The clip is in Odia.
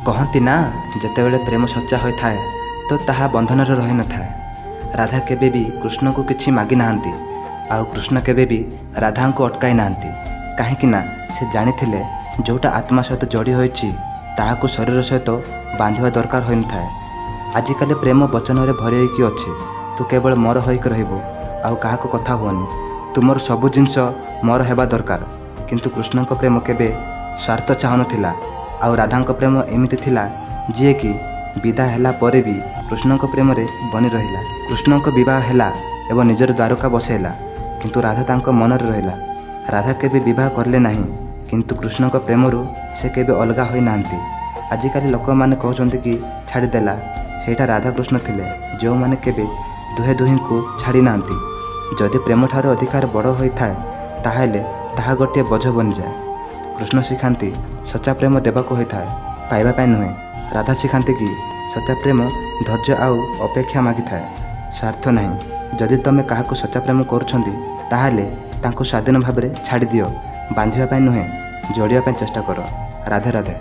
କହନ୍ତି ନା, ଯେତେବେଳେ ପ୍ରେମ ସଚ୍ଚା ହୋଇଥାଏ ତ ତାହା ବନ୍ଧନରେ ରହିନଥାଏ। ରାଧା କେବେ ବି କୃଷ୍ଣଙ୍କୁ କିଛି ମାଗିନାହାନ୍ତି ଆଉ କୃଷ୍ଣ କେବେ ବି ରାଧାଙ୍କୁ ଅଟକାଇ ନାହାନ୍ତି, କାହିଁକି ନା ସେ ଜାଣିଥିଲେ ଯେଉଁଟା ଆତ୍ମା ସହିତ ଯୋଡ଼ି ହୋଇଛି ତାହାକୁ ଶରୀର ସହିତ ବାନ୍ଧିବା ଦରକାର ହୋଇନଥାଏ। ଆଜିକାଲି ପ୍ରେମ ବଚନରେ ଭରି ହୋଇକି ଅଛି। ତୁ କେବଳ ମୋର ହୋଇକି ରହିବୁ, ଆଉ କାହାକୁ କଥା ହୁଅନି, ତୁମର ସବୁ ଜିନିଷ ମୋର ହେବା ଦରକାର। କିନ୍ତୁ କୃଷ୍ଣଙ୍କ ପ୍ରେମ କେବେ ସ୍ୱାର୍ଥ ଚାହୁଁନଥିଲା, ଆଉ ରାଧାଙ୍କ ପ୍ରେମ ଏମିତି ଥିଲା ଯିଏକି ବିଦା ହେଲା ପରେ ବି କୃଷ୍ଣଙ୍କ ପ୍ରେମରେ ବନି ରହିଲା। କୃଷ୍ଣଙ୍କ ବିବାହ ହେଲା ଏବଂ ନିଜର ଦ୍ୱାରକା ବସେଇଲା, କିନ୍ତୁ ରାଧା ତାଙ୍କ ମନରେ ରହିଲା। ରାଧା କେବେ ବିବାହ କଲେ ନାହିଁ, କିନ୍ତୁ କୃଷ୍ଣଙ୍କ ପ୍ରେମରୁ ସେ କେବେ ଅଲଗା ହୋଇନାହାନ୍ତି। ଆଜିକାଲି ଲୋକମାନେ କହୁଛନ୍ତି କି ଛାଡ଼ିଦେଲା। ସେଇଟା ରାଧାକୃଷ୍ଣ ଥିଲେ ଯେଉଁମାନେ କେବେ ଦୁହେଁ ଦୁହିଁଙ୍କୁ ଛାଡ଼ି ନାହାନ୍ତି। ଯଦି ପ୍ରେମଠାରୁ ଅଧିକାର ବଡ଼ ହୋଇଥାଏ, ତାହେଲେ ତାହା ଗୋଟିଏ ବୋଝ ବନିଯାଏ। କୃଷ୍ଣ ଶିଖାନ୍ତି ସଚ୍ଚା ପ୍ରେମ ଦେବାକୁ ହୋଇଥାଏ, ପାଇବା ପାଇଁ ନୁହେଁ। ରାଧା ଶିଖାନ୍ତି କି ସଚ୍ଚା ପ୍ରେମ ଧୈର୍ଯ୍ୟ ଆଉ ଅପେକ୍ଷା ମାଗିଥାଏ, ସ୍ୱାର୍ଥ ନାହିଁ। ଯଦି ତୁମେ କାହାକୁ ସଚ୍ଚା ପ୍ରେମ କରୁଛନ୍ତି, ତାହେଲେ ତାଙ୍କୁ ସ୍ୱାଧୀନ ଭାବରେ ଛାଡ଼ିଦିଅ। ବାନ୍ଧିବା ପାଇଁ ନୁହେଁ, ଯୋଡ଼ିବା ପାଇଁ ଚେଷ୍ଟା କର। ରାଧେ ରାଧେ।